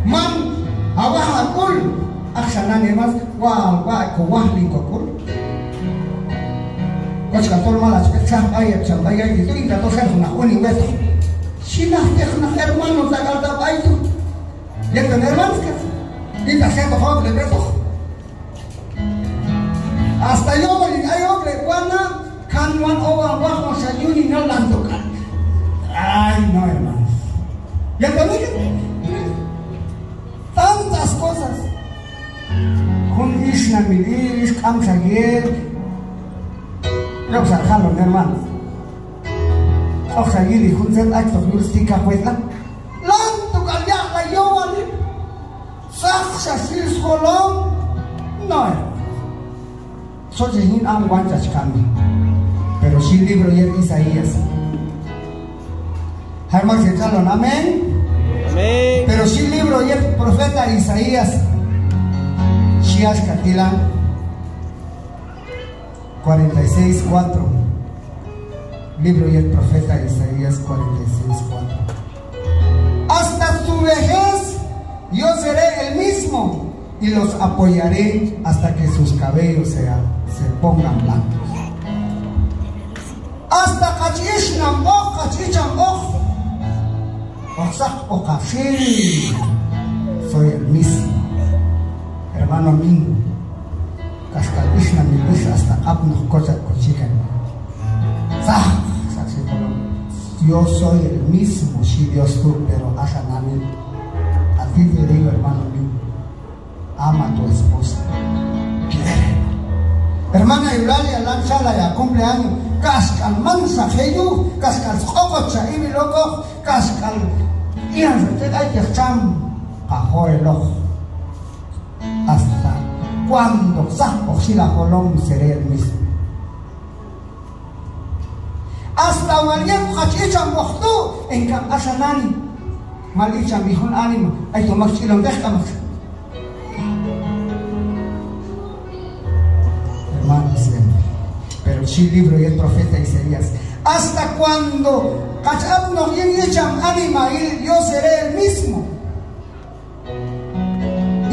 man hawaj ha k'ul, axa nani hermano, wal, wal, kowajlin kok'ul. Koch k'al tol mal hach b'et xa b'ay heb' cham b'ay yayil tu', yin ta tol xel jun naq unin wetoq. Xhi naq teq naq hermano, ta k'al ta b'ay tu'. Yet kan hermanos que, yin ta xetoq ok'leb' wetoq. Hasta yowalil ay ok'leb' wanab', kan wan owan wajwoq xa yuninal lan tok'al. Ay, no, hermanos. Yet kan tantas cosas. Jun ixnamil ix k'amxa yel. Yokxa jalon, hermano. Okxa yili jun tzet aytoq yul stikaj wetla. Lan tok'al yaq'lay yowalil. Saqxa xil sjolom. No, hermano. Xochej yin am wan chach kami. Pero xhi libro yet Isaías. Ay maktxel chalon amén. Amén. Pero xhi libro yet profeta Isaías. Xhi axka ti' la. Cuarenta y seis cuatro. Libro yet profeta Isaías cuarenta y seis cuatro. Hasta su vejez yo seré el mismo y los apoyaré hasta que sus cabellos sea, se pongan blancos. Hasta kach ixnamb'oq, kach ichamb'oq, hoq saqb'oq ha xil. Soy el mismo. Hermano Mingo, kaxk'al ixnamil ix hasta apnoq kochak kochikan. Saq, saq xhi jolom. Yo soy el mismo, xhi Dios tu', pero axa nani, a ti te digo, hermano Mingo, ama a tu esposa. Quiere. Hermana Eulalia, lan chalay ha cumpleaños, kaxk'al manxa je' yuj, kaxk'al sq'oqoch xa ib'il okoq, kaxk'al ian xa tzet ayteq cham, kajo eloq. Hasta cuando saqb'oq xil ha jolom seré el mismo. Hasta wal yet kach ichamb'oq tu', en cambio axa nani, mal ichambi jun anima, ay to mak ch'ilonteq k'amaq. Hermano, siempre. Pero xhi libro yet profeta Isaías, hasta cuando kach apnoq yin icham animahil, yo seré el mismo.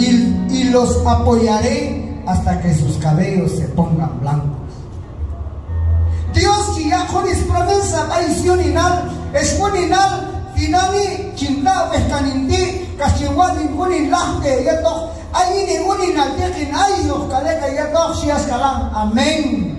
Y, y los apoyaré hasta que sus cabellos se pongan blancos. Dios chi yaq' jun spromesa b'ay syuninal, ex wuninal, tinani' chin taq'wej kan hin ti', kax chin watx' hin unin lajwi heyetoq, ay yin hin uninal ti' kin ayok k'al ek' heyetoq, xhi axka la'. Amén.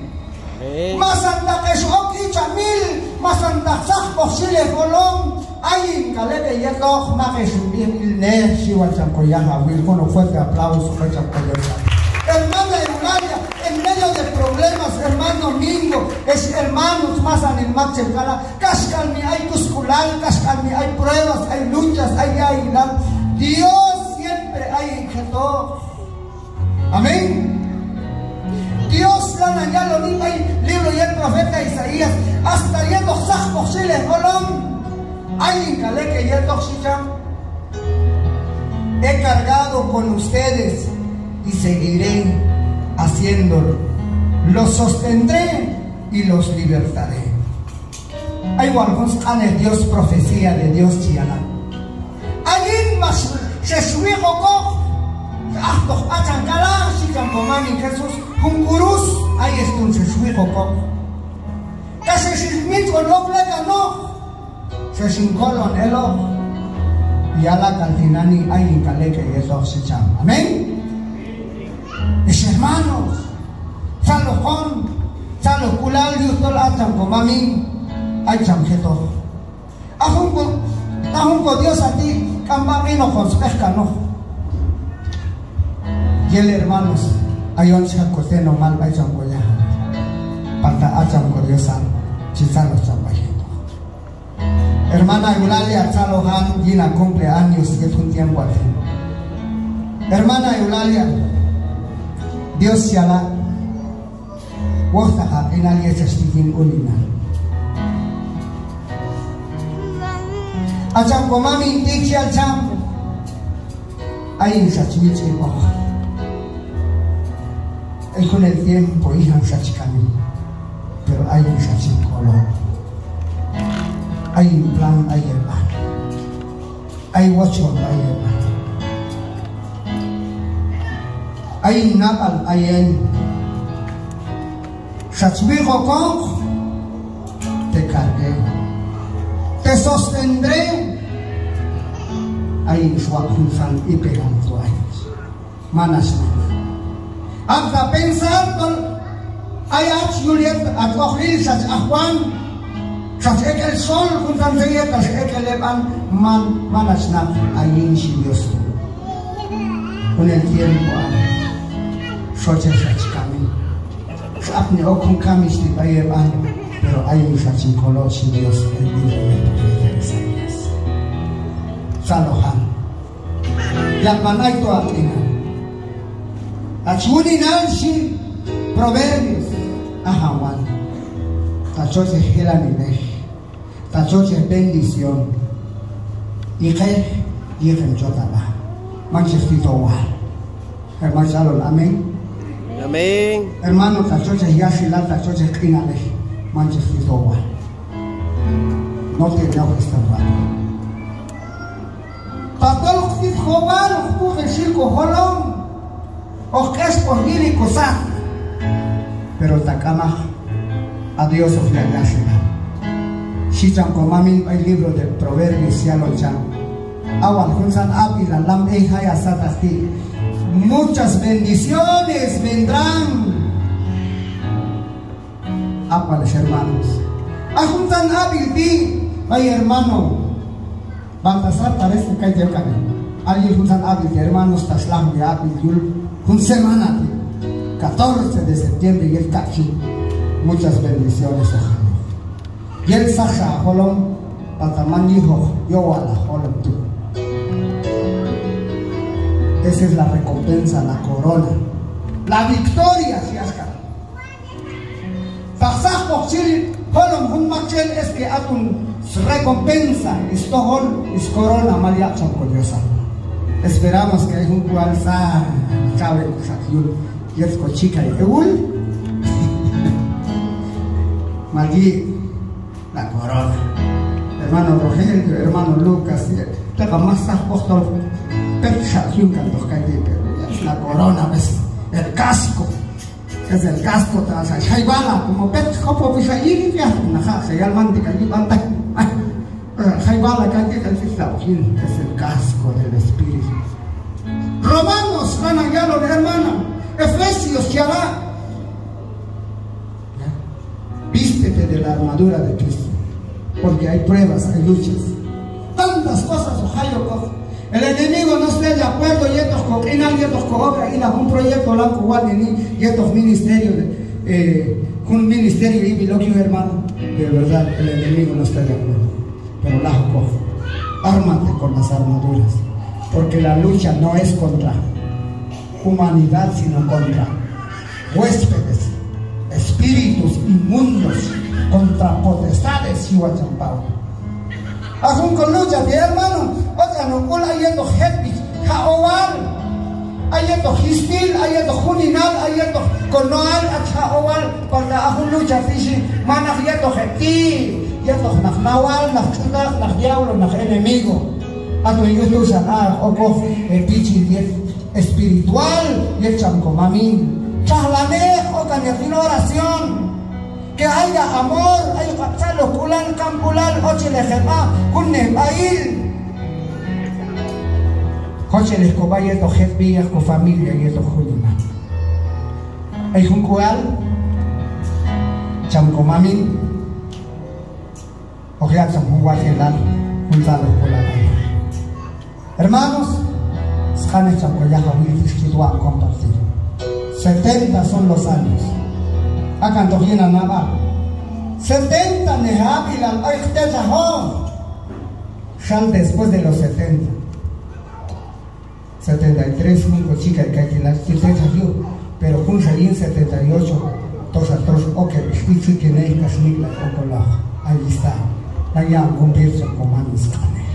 Amén. Masantaq ex ok ichamil, masantaq saqb'oq xil hejolom, ayin k'al ek' heyetoq, mak ex hin b'inelnej, xhi wal cham koyajawil. Con un fuerte aplauso, koycham koyojab'. Hermana Eulalia, en medio de problemas, hermano Mingo, ex hermanos, masanil maktxel k'ala', kaxk'al mi ay kusk'ulal, kaxk'al mi ay pruebas, ay luchas, ay ya'ilal, Dios siempre ayin jetoq. Amén. Dios lanan yaloni b'ay libro yet profeta Isaías, hasta yetoq saqb'oq xil hejolom, ayin k'al ek' heyetoq, xhi cham. He cargado con ustedes y seguiré haciéndolo. Los sostendré y los libertaré. Ay wal jun sq'anej Dios, profecía de Dios chi yala'. Ayin max xex wiq okoq, ajtoq b'achan k'ala', xhi cham komamin Jesús, jun kurus, Jun xex wiqokoq. Kax xex mitx'on ok lek'anoq. Xex hin kolon eloq. Yalakal tinani' ayin k'al ek' heyetoq, xhi cham. Amén. Ex hermanos, tzalojk'ulal, tzalojk'ulal yujtol a cham komamin ay cham jetoq. A jun ko, a jun ko Diosal ti' k'am b'aq'in hoqon sb'eqkanoq. Yel hermanos, ayon chi jaq' kotenomal b'ay cham koyajal. Palta a cham ko Diosal chi tzaloj cham b'ay jetoq. Hermana Eulalia, tzalojan yin ha cumpleaños yet jun tiempoal ti'. Hermana Eulalia, Dios chi yala', wojtaq ha q'inal yet xach ti' yin uninal. A cham komamin ti' chi yal cham: Ayin xach mitx'ib'oq. Ay junel tiempo ijan xach kami, pero ayin xach hin kolo. Ayin plan b'ay heb'an. Ay wochon b'ay heb'an. Ayin nab'al b'ay heb'. Xach wiqokoq, te cargué, te sostendré. Ayin xwaq' juntzan ipekal tu' ayin. Man hach naq. Aqta pensar tol ayach yul yet ha tx'oqlil xach ajwan, xach ek' el xol juntzan tzet yetal x'ek' el heb'an, man, man hach naq ayin, xhi Dios tu'. Junel tiempoal, xochej xach kami. X'apni ok jun kamich ti' b'ay heb'an, pero ayin xach hin kolo, xhi Dios, el Biblia yetoq Isaías. Tzalojan. Yaqb'an ayto ha q'inal. Hach wuninal, xhi Proverbios, ajawan. Ta chochej jelanilej. Ta chochej bendición. Iqej, yiqem chot ha b'a. Manchej tit howal. Hermano, chalon amén. Amén. Hermano, ta chochej yaxilal, ta chochej q'inalej. Manchej tit howal. No te enojes tanto. Tatol hoq tit howal, hoq puq'il xil kojolom, hoq k'exb'oj yili kosat. Pero ta k'amaq, a Dios hoq yal yaxilal. Xhi cham komamin b'ay libro de Proverbios, yalon cham: A wal juntzan ab'ilal lam b'ey jay ha sataq ti', muchas bendiciones vendrán. Aq'wal ex hermanos, a juntzan ab'il ti' b'ay hermano Baltasar, parece que kay ti' ok ab'il. Ay yul juntzan ab'il ti' hermanos, ta xlajwi ab'il yul jun semana ti', catorce de septiembre yet kaqchi. Muchas bendiciones, ojalá. Yel saqxa ha jolom, palta man yijoq yowal ha jolom tu'. Esa es la recompensa, la corona, la victoria, xhi axka. Ta saqb'oq xil jolom jun maktxel, es que aton srecompensa, stojol, scorona mal yaq' cham ko Diosal. Esperamos que ay jun k'ual sa chawe xak yul yet ko chikay ewul. Mal yi' la corona. Hermano Rogelio, hermano Lucas, teqan maj saqb'oq tol pet xa yun kantoq kay ti', pero la corona, pues, el casco. Es el casco, ta xa jay bala, como pet jopo pixay yili, ya, naja, xa yalmanti kay yib'an ta. Jay bala kay ti', kay ti' la ojin, es el casco del Espíritu. Romanos, lanan yalon hermana, Efesios yala'. Ya. Vístete de la armadura de Cristo, porque hay pruebas, hay luchas. Tantas cosas hoq jayoq. El enemigo no está de acuerdo yetoq ko q'inal, yetoq ko obra, ila jun proyecto lanan ko watx'neni yetoq ministerio de, eh, jun ministerio ib'il ok yuj, hermano. De verdad, el enemigo no está de acuerdo. Pero lajokoq, ármate con las armaduras, porque la lucha no es contra humanidad, sino contra huéspedes, espíritus inmundos, contra potestades, xhi cham Pablo. A jun ko lucha ti', hermano, otra no k'ul ay yetoq jetb'i, ja' owal. Ay yetoq jistil, ay yetoq juninal, ay yetoq ko no'al, hach ja' owal, palta a jun lucha ti' xin, manaq yetoq heb' ti', yetoq naq nawal, naq tx'utaq, naq diablo, naq enemigo. Aton yuj tu' xan a okoq heb' pichil yet espiritual yet cham ko mamin. Txajlanej, okan heb' yin oración. Que haya amor, ay q'ab' tzalojk'ulal, kamk'ulal, ochelej heb'a, kunejb'ahil. Jochelej kob'a yetoq jetb'i, yetoq ko familia, yetoq jun ima. Ay jun k'ual cham ko mamin, hoq yal cham jun watx'ilal, jun tzalojk'ulal. Hermanos, sq'anej cham ko yajawil, ix chi waq' compartir. Setenta son los años. Akantoq yin ha nab'al. Setenta nej ha ab'ilal ay ix techajoq. Xal después de los setenta. Setenta y tres jun ko chikay kaytilal chi techaj yuj, pero junxa yin setenta y ocho toxa tox ok heb' ix b'i txikinel kax nik'lay okolaj. Ahí está. Nan yaq'on cumplir cham ko mamin sq'anej.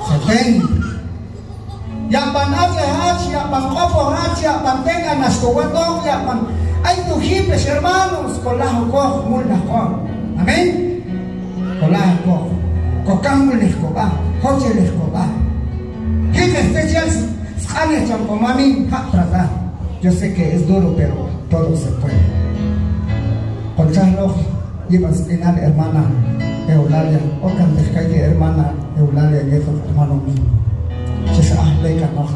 Setenta. Yaqb'an ach'ej hach, yaqb'an q'opoj hach, yaqb'an tek'an hach ko watoq, yaqb'an ayto jip ex hermanos, ko laj okoq, mulnaj okoq. Amén. Ko laj okoq, ko kamulnej kob'a, jochelej kob'a. Jiqej tzet chi yal sq'anej cham ko mamin, jaq' tratar. Yo sé que es duro, pero todo se puede. Kon txajloq yib'an sb'inal hermana Eulalia, okanteq kayti' hermana Eulalia yetoq hermano Mino. Chex aj lekanoq,